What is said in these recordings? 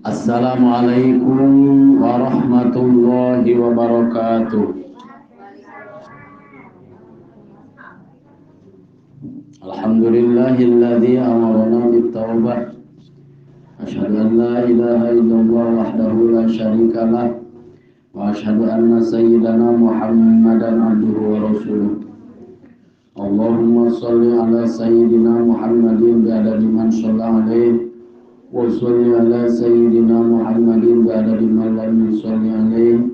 Assalamualaikum warahmatullahi wabarakatuh. Alhamdulillahilladzi amarna bit-taubah. Asyhadu an la ilaha illallah wahdahu la syarika lah wa asyhadu anna sayyidana Muhammadan abduhu wa rasuluh. Allahumma shalli ala sayyidina Muhammadin bi adadi man shalla alaihi wa shalli ala sayyidina Muhammadin bi adadi man lam yusalli alaihi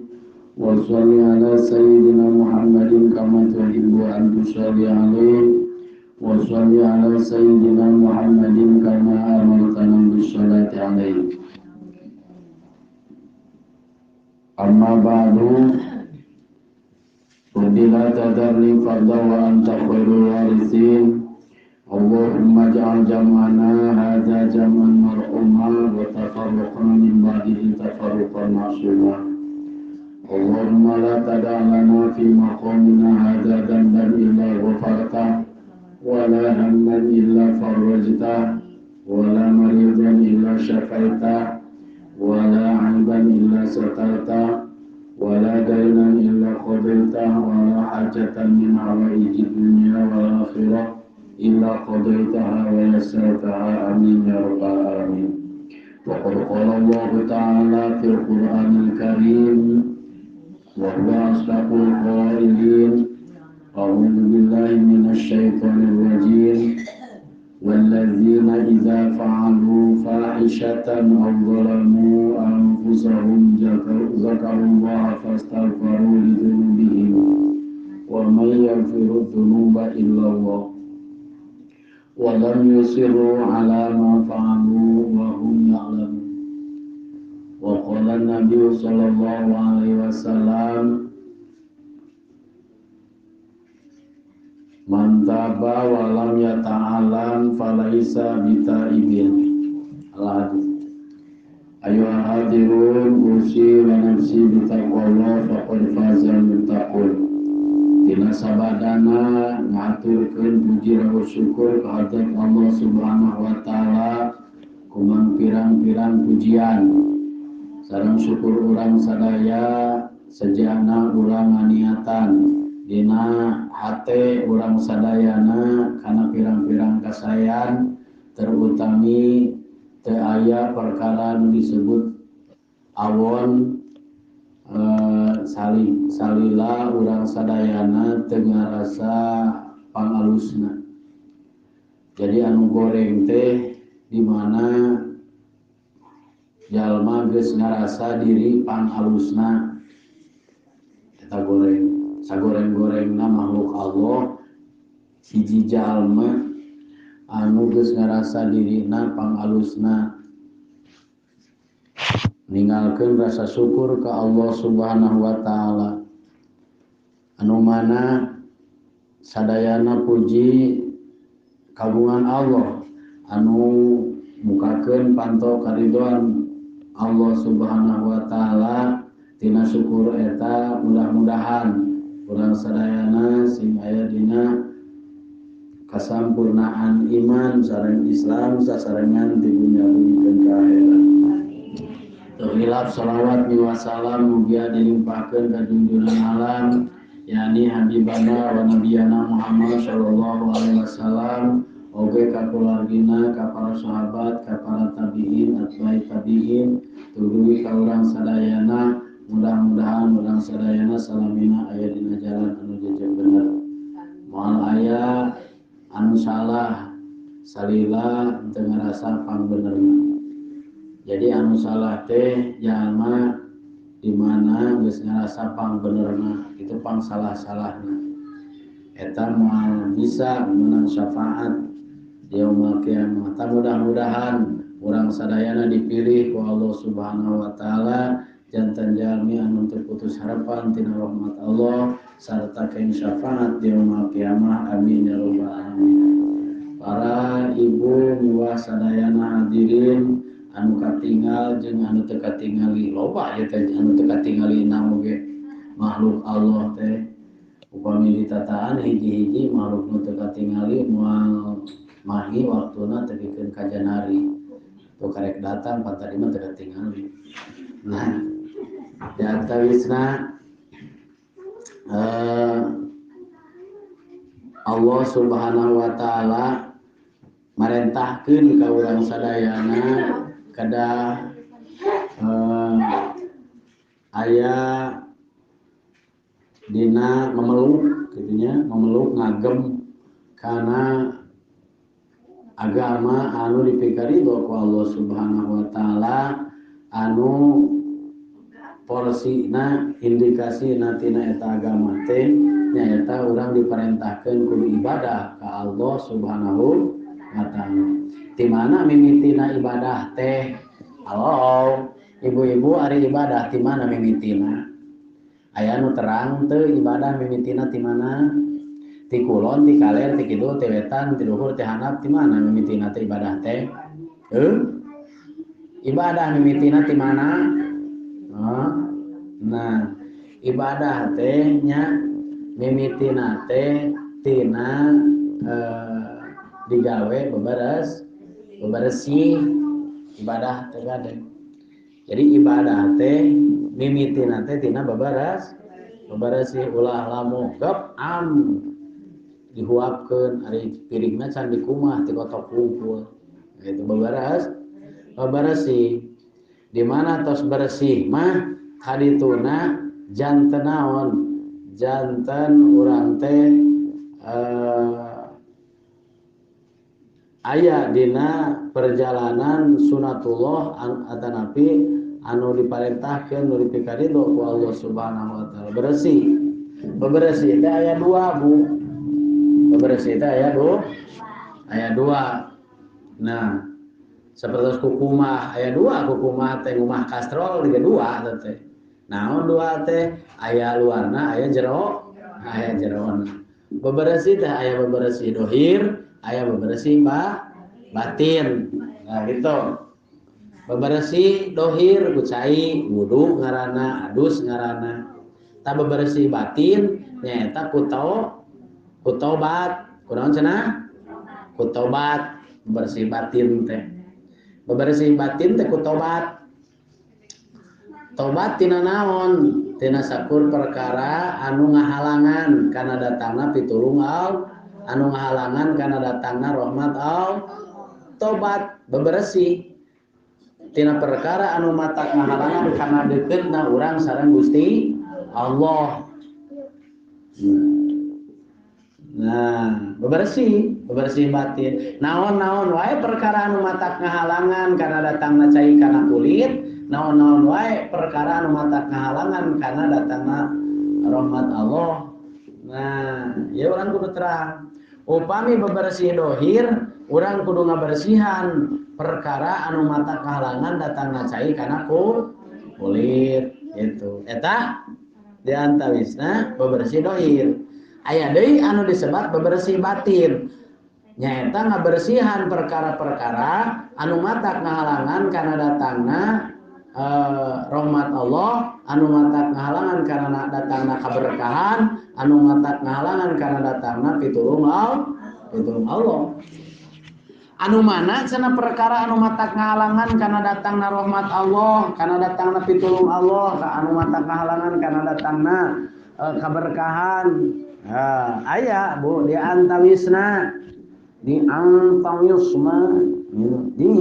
wa shalli ala sayyidina Muhammadin kama tuhibbu an tusalli alaihi wa shalli ala sayyidina Muhammadin kama amartana bis sholati alaihi. Amma ba'du. Rabbi la tadharni fardan wa anta khairul warithin. Allahumma ij'al jam'ana hadza jam'an marhuma wa tafarruqna min ba'dihi tafarruqan ma'suma. Allahumma la tada' lana fi maqamina hadza dhanban illa ghafarta wa la hamman illa farajta wa la maridan illa syafaita wa la 'aiban illa satarta wa la dainan illa qadaita wa la hajatan min hawaijid dunya wal akhirah illa qadaitaha wa yassartaha. Amin ya rabbal alamin. Wa qad qala Allah ta'ala fil Qur'anil Karim wa huwa asdaqul qailin. A'udzu billahi minasy syaithanir rajim. Walladzina idza fa'alu fahishatan aw zalamu anfusahum dzakarullaha fastaghfaru lidzunubihim wa may yaghfiru dzunuba illa Allah wa lam yusirru ala ma fa'alu wa hum ya'lamun. Wa qala an-nabiy sallallahu alaihi wasallam, man taba wa lam yata'alam falaisa bitaibin. Al-hadis. Ayyuhal hadirun, usi wa nafsi bitaqwallah faqad fazal muttaqun. Dina sabadana ngaturkeun puji raos syukur kehadrat Allah Subhanahu wa taala kumang pirang-pirang pujian. Sareng syukur urang sadaya sejana urang nganiatan dina hate urang sadayana kana pirang-pirang kasayan, terutami teu aya perkara nu disebut awon salila urang sadayana teu ngarasa pangalusna. Jadi anu goreng teh di mana jalma geus ngarasa diri pangalusna eta goreng. Sagoreng-gorengna makhluk Allah hiji jalma anu geus ngarasa dirina pangalusna, ninggalkeun rasa syukur ka Allah Subhanahu wa taala. Anu mana sadayana puji kagungan Allah anu mukakeun panto karidoan Allah Subhanahu wa taala. Tina syukur eta mudah-mudahan urang sadayana sing aya dina kasampurnaan iman sareng Islam sasarengan ti dunya pikeun ka akhirat. Teu hilap shalawat wa salam mugia dilimpahkeun ka junjungan alam yakni habibana wa nabiyana Muhammad sallallahu alaihi wasallam, oge ka keluargina, ka para sahabat, ka para tabiin, atbai tabiin, tuluy ka urang sadayana. Mudah-mudahan urang sadayana salamina aya dina jalan anu jejeg bener. Moal aya anu salah salila teu ngarasa pangbenerna. Jadi anu salah teh jalma di mana geus ngarasa pangbenerna, itu pang salah-salahna. Eta moal bisa menang syafaat yaumul kiamah. Mudah-mudahan urang sadayana dipilih ku Allah Subhanahu wa taala jantan jalmi anu teu putus harapan tina rahmat Allah sarta kain syafaat di yaumul kiamah. Amin ya rabbal alamin. Para ibu miwah sadayana hadirin anu katingal jeung anu teu katingali, loba ieu teh anu teu katingali oge makhluk Allah teh. Upami ditataan hiji-hiji makhluk nu teu katingali moal mahi waktuna tepikeun ka janari. Tuh karek datang pan tadi mah teu katingali. Nah, di antawisna Allah Subhanahu wa taala marentahkeun ka urang sadayana kedah aya dina memeluk kitu nya, memeluk ngagem kana agama anu dipikaridho ku Allah Subhanahu wa taala anu porsina indikasina tina eta agama teh nyaeta urang diperintahkeun kudu ibadah ka Allah Subhanahu wa taala. Di mana mimitina ibadah teh? Halo, ibu-ibu ari ibadah di mana mimitina? Aya nu terang teu ibadah mimitina di mana? Ti kulon, ti kaler, ti kidul, ti wetan, ti luhur, ti handap, ti mana mimitina teh ibadah teh? Ibadah mimitina ti mana? Nah, ibadah teh nya mimitina teh tina digawe beberes beberesih ibadah teh gade. Jadi ibadah teh mimitina teh tina beberes beberesih ulah lamu gep am dihuapkeun ari piringna can dikumah ti kotok wungkul. Itu beberes beberesih. Di mana tos bersih mah kadituna janten naon? Janten urang teh aya dina perjalanan sunatullah atanapi anu diparentahkeun nu dipikaridho ku Allah Subhanahu wa taala. Bersih. Bebersih teh aya dua, Bu. Bebersih teh aya dua. Aya dua. Nah, seperti kukumah aya dua, kukumah teh ngumah kastrol tiga dua teh. Naon dua teh? Aya luarna, aya jero, aya jerona. Bebersih teh aya bebersih dohir, aya bebersih batin. Nah gitu. Bebersih dohir ku cai, wudu ngaranna, adus ngaranna. Ta bebersih batin nyaeta ku tobat. Kunaon cenah? Ku tobat, bebersih batin teh. Bebersih batin teh ku tobat. Tobat tina naon? Tina sakur perkara anu ngahalangan kana datangna pitulung Allah, anu ngahalangan kana datangna rahmat Allah. Tobat bebersih tina perkara anu matak ngahalangan kana deukeutna urang sareng Gusti Allah. Nah, bebersih, bebersih batin. Naon-naon wae perkara anu matak ngahalangan kana datangna cai kana kulit, naon-naon wae perkara anu matak ngahalangan kana datangna rahmat Allah. Nah, ya urang kudu terang. Upami bebersih dohir, urang kudu ngabersihan perkara anu matak kahalangan datangna cai kana kulit gitu. Eta di antawisna bebersih dohir. Aya deui anu disebat bebersih batin. Nyaeta ngabersihan perkara-perkara anu matak ngahalangan kana datangna rahmat Allah, anu matak ngahalangan kana datangna kaberkahan, anu matak ngahalangan kana datangna pitulung Allah. Anu mana cenah perkara anu matak ngahalangan kana datangna rahmat Allah, kana datangna pitulung Allah, anu matak ngahalangan kana datangna kaberkahan. Aya Bu di antawisna, di antawisna, di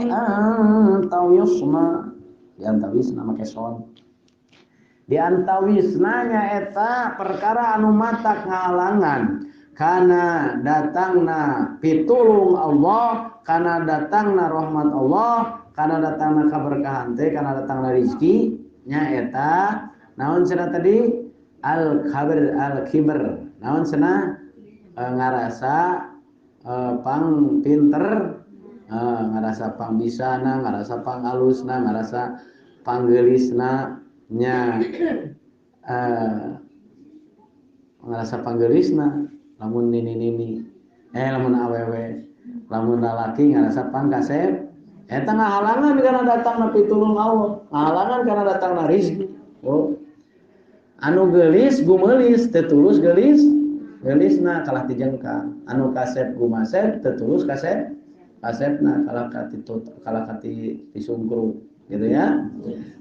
antawisna, di antawisna make son. Di antawisna nyaeta perkara anu matak ngahalangan kana datangna pitulung Allah, kana datangna rahmat Allah, kana datangna kaberkahan teh, kana datangna rezeki nyaeta naon cenah tadi? Al khabir al kiber. Naon cenah? Ngarasa pang pinter, ngarasa pang bisana, ngarasa pang alusna, ngarasa panggelisna nya, ngarasa panggelisna lamun nini-nini, lamun awewe, lamun lalaki ngarasa pang kasep, eta ngahalangan kana datangna pitulung Allah, ngahalangan kana datangna rezeki. Oh. Anu geulis gumeulis teu tulus geulis, geulisna kalah tijengkang. Anu kasep gumasep teu tulus kasep, Kasepna kalah ka ti sungkru gitu ya.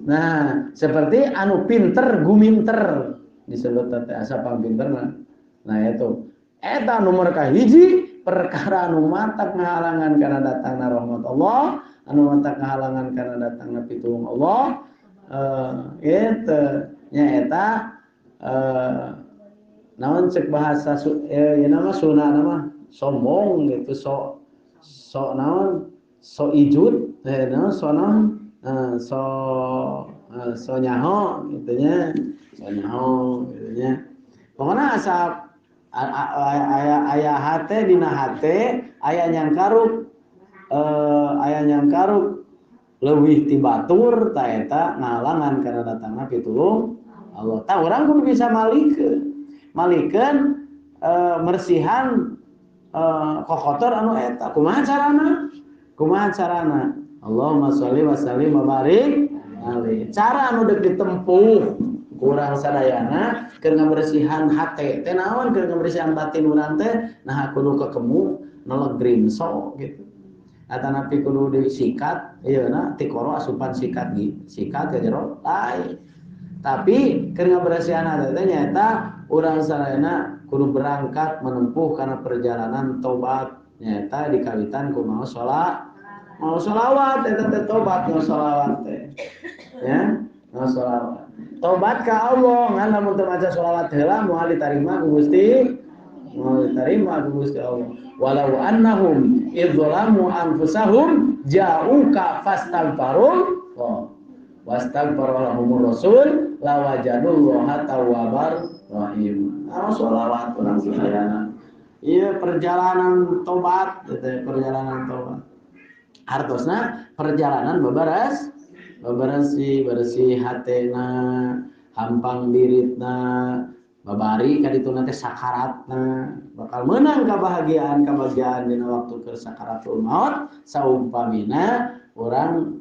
Nah, seperti anu pinter guminter disebut teh asa pangpinterna. Nah itu eta nomor kahiji perkara anu matak ngahalangan kana datangna rahmat Allah, anu matak ngahalangan kana datangna pitulung Allah, gitu nya eta naon cek bahasa ya nama sunah nama sombong gitu, sok sok naon sok ijut, naon sok naon sok sok nyaho gitu nya, sok nyaho gitu nya. Pokoknya asa aya hate dina hate aya nyangkaruk leuwih ti batur ta eta ngahalangan kana datangna pitulung Allah. Tah urang kudu bisa malikeun mersihan kokotor anu eta. Kumaha carana? Kumaha carana? Allahumma sholli wa sallim wa barik alaihi. Cara anu deuk ditempuh kurang sadayana keur ngabersihan hate teh naon, keur ngabersihan batin urang teh nah kudu kekemu neleg grimso gitu. Atanapi kudu disikat ieu na tikoro asupan sikat sikat ka jero lain. Tapi keur ngabersihan hate teh nyaeta urang sadayana kudu berangkat menempuh kana perjalanan tobat nyaeta dikawitan ku maos salat, mau sholawat eta teh tobat mau sholawat teh ya, mau sholawat tobat ka Allah. Ngan lamun teu maca sholawat heula moal ditarima ku Gusti, moal ditarima ku Gusti Allah. Walau annahum idzalamu anfusahum ja'uka fastaghfiru wastaghfara lahumur rasul lawajadullaha tawwabar rahim. Ah sholawat urang sadayana ieu perjalanan tobat teh, perjalanan tobat hartosna perjalanan beberes bebersih bersih hatena, hampang biritna, babari ka dituna teh sakaratna, bakal meunang kebahagiaan kebahagiaan dina waktu keur sakaratul maut. Saumpamina urang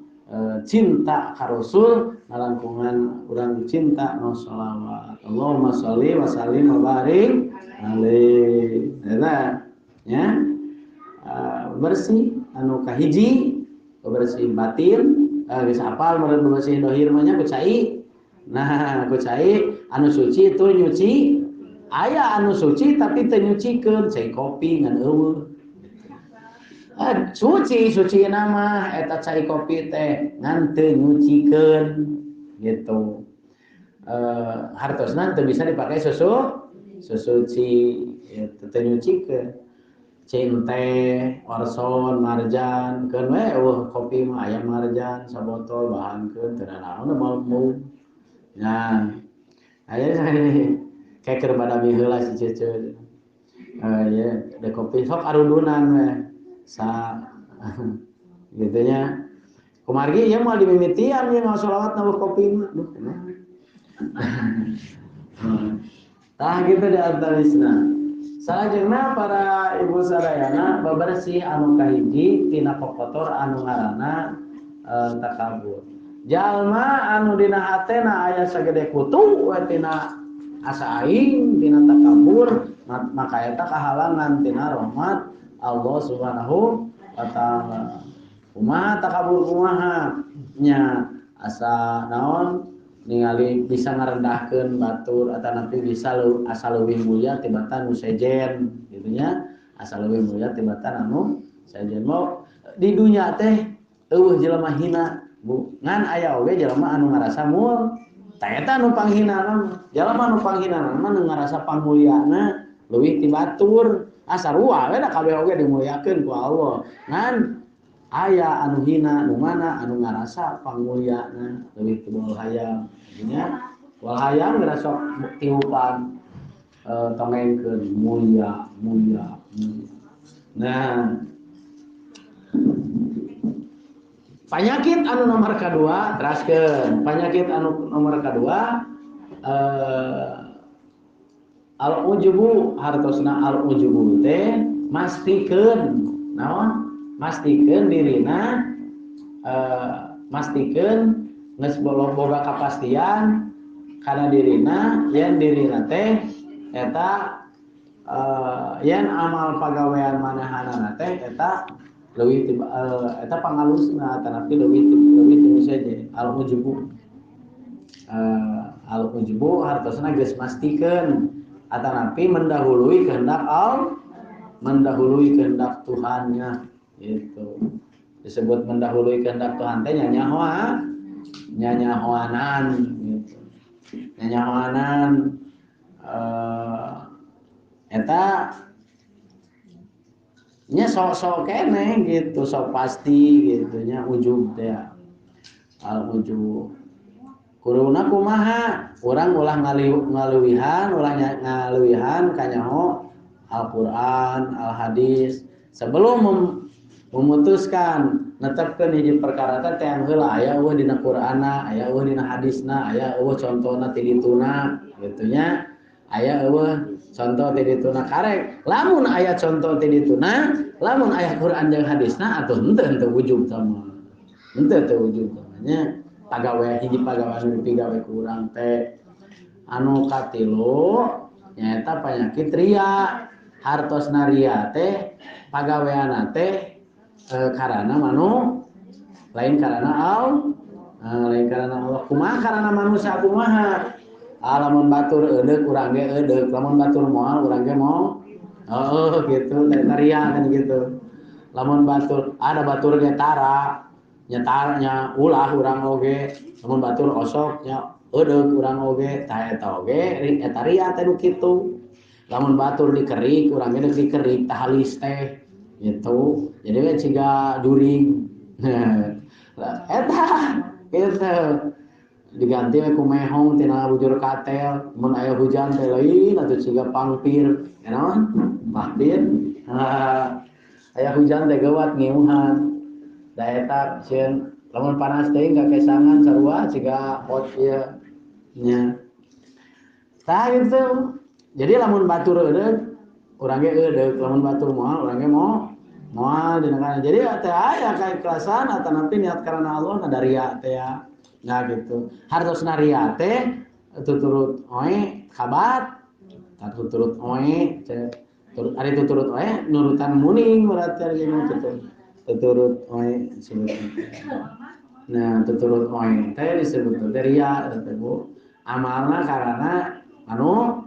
cinta ka Rasul ngalangkungan urang cinta no sholawat. Allahumma sholli wa sallim wa barik alaihi. Eta nya bersih anu kahiji bersih batin. Geus apal meureun bersih dohir mah nya ku cai. Nah, ku cai anu suci itu nyuci. Aya anu suci tapi teu nyucikeun, cai kopi ngan eueuh. Suci suci nama eta cai kopi teh ngan teu nyucikeun gitu. Hartosna teu bisa dipake susu suci gitu, teu nyucikeun. Cinte, orson, marjan, keun we eueuh kopi mah aya marjan sabotol bahankeun teu naon mau. Nah, aya kayak keur badami heula si cece. Ya, da kopi sok arudunan we. Sa gitu nya. Kumargi ieu moal dimimitian ieu ngaos sholawat na kopi mah. Duh kumaha. Tah kitu di antawisna. Salajengna para ibu sadayana bebersih anu kahiji tina kokotor anu ngaranna takabur. Jalma anu dina hatena aya sagede kutu we tina asa aing tina takabur, maka eta kahalangan tina rahmat Allah Subhanahu wa taala. Kumaha takabur kumaha nya asa naon ningali bisa ngarendahkeun batur atanapi bisa asa leuwih mulia tibatan nu sejen gitu nya, asa leuwih mulia tibatan anu sejen. Mau di dunya teh eueuh jelema hina bu, ngan aya oge jelema anu ngarasa mul tah eta anu panghinana. Jelema anu panghinana mah nu ngarasa pangmuliana leuwih ti batur, asa sarua we da kabeh oge dimuliakeun ku Allah. Ngan aya anu hina nu mana anu ngarasa pangmuliana leuwih ti bol hayam nya, bol hayam geura sok tiupan tongengkeun mulia mulia. Nah, penyakit anu nomor kedua teraskeun. Penyakit anu nomor kedua al ujubu, hartosna al ujubu teh mastikeun naon? Mastikeun dirina, mastikeun geus boga kapastian kana dirina yen dirina teh eta yen amal pagawean manehanana teh eta Leuwih ti eta pangalusna tanapi leuwih leuwih ti nu seje al ujbu. Al ujbu hartosna geus mastikeun atanapi mendahului kehendak Allah, mendahului kehendak Tuhannya gitu. Disebut mendahului kehendak Tuhan teh nyanyahoa, nyanyahoanan gitu. Nyanyahoanan eta nya sok-sok keneh gitu, sok pasti gitu nya ujub teh. Al ujub. Kuruna kumaha? Urang ulah ngaluwihan, ulah ngaluwihan kanyaho Al-Qur'an, Al-Hadis. Sebelum memutuskan netepkeun hiji perkara teh yang heula aya eueuh dina Qur'anna, aya eueuh dina hadisna, aya eueuh contona ti dituna gitu nya. Aya eueuh contoh ti dituna karek. Lamun aya contoh ti dituna, lamun aya Qur'an jeung hadisna atuh henteu wujub tah mah. Henteu teu wujub tah nya. Pagawe hiji pagawe anu dipigawe ku urang teh. Anu katilu nyaeta penyakit ria. Hartosna ria teh pagaweanna teh karana manu lain karana Allah, lain karana Allah. Kumaha karana manusia kumaha? Lamun batur eudeuh urang ge eudeuh, lamun batur moal urang ge moal. Oh gitu, teh ria kan gitu. Lamun batur ada batur ge tara, nya taranya ulah urang oge, lamun batur osok nya eudeuh urang oge, tah eta oge eta ria teh nu kitu. Lamun batur dikerik urang ge dikerik tah halis teh gitu. Jadi we ciga jurig. Eta gitu. Diganti we ku mehong tina bujur katel, mun aya hujan teh lain atuh ciga pangpir. Ya naon? Pangpir. Aya hujan teh geuwat ngiuhan. Da eta sieun lamun panas teh kakesangan sarua ciga pot ieu nya. Tah gitu. Jadi lamun batur eureut urang ge eureut, lamun batur moal urang ge moal dina kana. Jadi teh aya kaikhlasan atanapi niat karena Allah na ria teh ya. Nah gitu. Hartosna ria teh tuturut oe kabat, tuturut oe turut ari tuturut oe nurutan muning berarti ari gitu. Tuturut oe disebut. Nah, tuturut oe teh disebut teh ria teh Bu. Amalna karena anu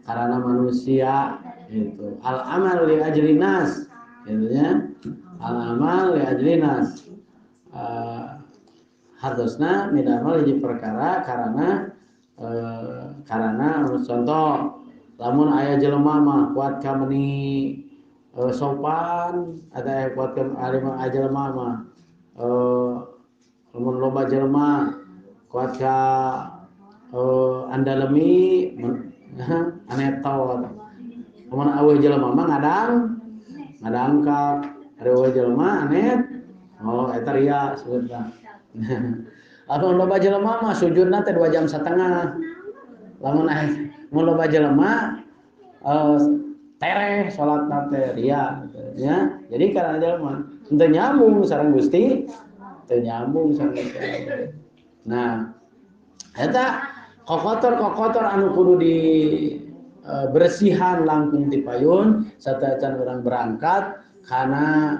karena manusia gitu. Al amal li ajli nas gitu nya. Al amal li ajli nas. Hartosna midamel hiji perkara karena karena contoh lamun aya jelema mah kuat ka meuni sopan ada kuat ka aya jelema mah lamun loba jelema kuat ka andalemi anetot. Lamun eueuh jelema mah ngadang ngadangkak, ari eueuh jelema anet oh eta ria sebutna. Lamun loba jelema mah sujudna teh 2,5 jam. Lamun mun loba jelema tereh salatna teh ria gitu nya. Jadi karena jelema henteu nyambung sareng Gusti, teu nyambung sareng Gusti. Nah, eta kokotor-kokotor anu kudu di bersihan langkung ti payun sateuacan urang berangkat kana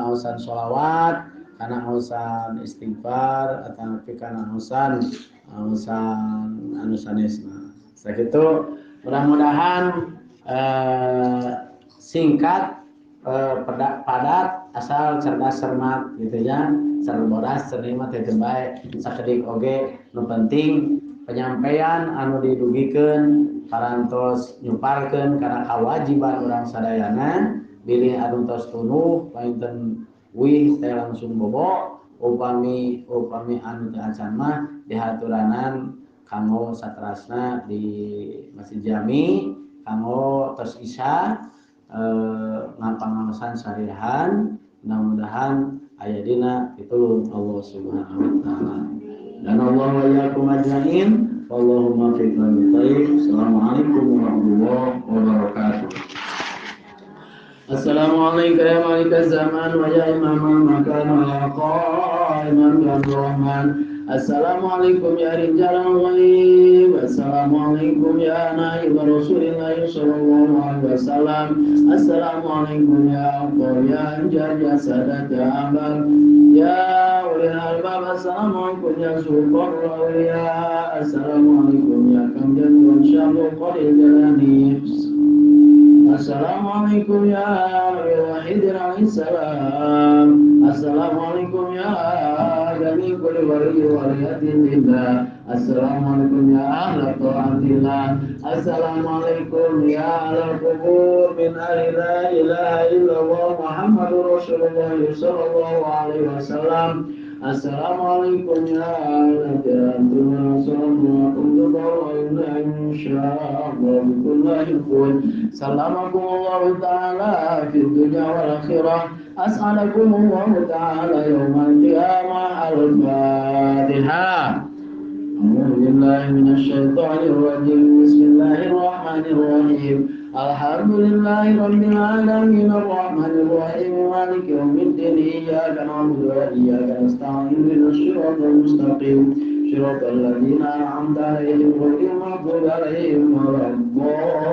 ausan sholawat, kana ausan istighfar atau kana ausan anu sanesna. Sakitu mudah-mudahan singkat padat asal cerdas cermat gitu ya. Cerbodas cermat teh bae sakedik oge nu penting penyampaian anu didugikeun parantos nyuparkeun kana kawajiban urang sadayana bilih anu tos tunuh painten wih teh langsung bobo upami upami anu teu acan mah dihaturanan kanggo satrasna di Masjid Jami kanggo tos isya ngapangaosan sarihan mudah-mudahan aya dina pitulung Allah Subhanahu wa taala. Dan Allah wa iyyakum ajmain. Wallahumma fiq lana. Assalamualaikum warahmatullahi wabarakatuh. Assalamualaikum ya malikas zaman wa ya imamal makan wa ya qaiman bil rahman. Assalamualaikum ya rijal ghaib. Assalamualaikum ya naib Rasulillah sallallahu alaihi wasallam. Assalamualaikum ya aqwam ya anjar ya sadat ya abab ya ulil albab. Assalamualaikum ya sultan awliya. Assalamualaikum ya kamjan wa syamul qadir jalani. Assalamualaikum ya Nabi Wahid alaihi salam. Assalamualaikum ya jami kulli wali waliyatin lillah. Assalamualaikum ya ahla ta'atillah. Assalamualaikum ya ahla kubur min ahli la ilaha illallah Muhammadur Rasulullah sallallahu alaihi wasallam. Assalamualaikum ya ahla jannah sallallahu insyaallah bikulli. Salamakum Allah ta'ala fid dunya wal akhirah. As'alakum Allah ta'ala yawmal qiyamah. Al-Fatihah. A'udzu billahi minasyaitonir rajim. Bismillahirrahmanirrahim. Alhamdulillahi rabbil alamin arrahmanir rahim maliki yaumiddin. Iyyaka na'budu wa iyyaka nasta'in. Ihdinas siratal mustaqim. Siratal ladzina an'amta 'alaihim ghairil maghdubi 'alaihim waladdallin.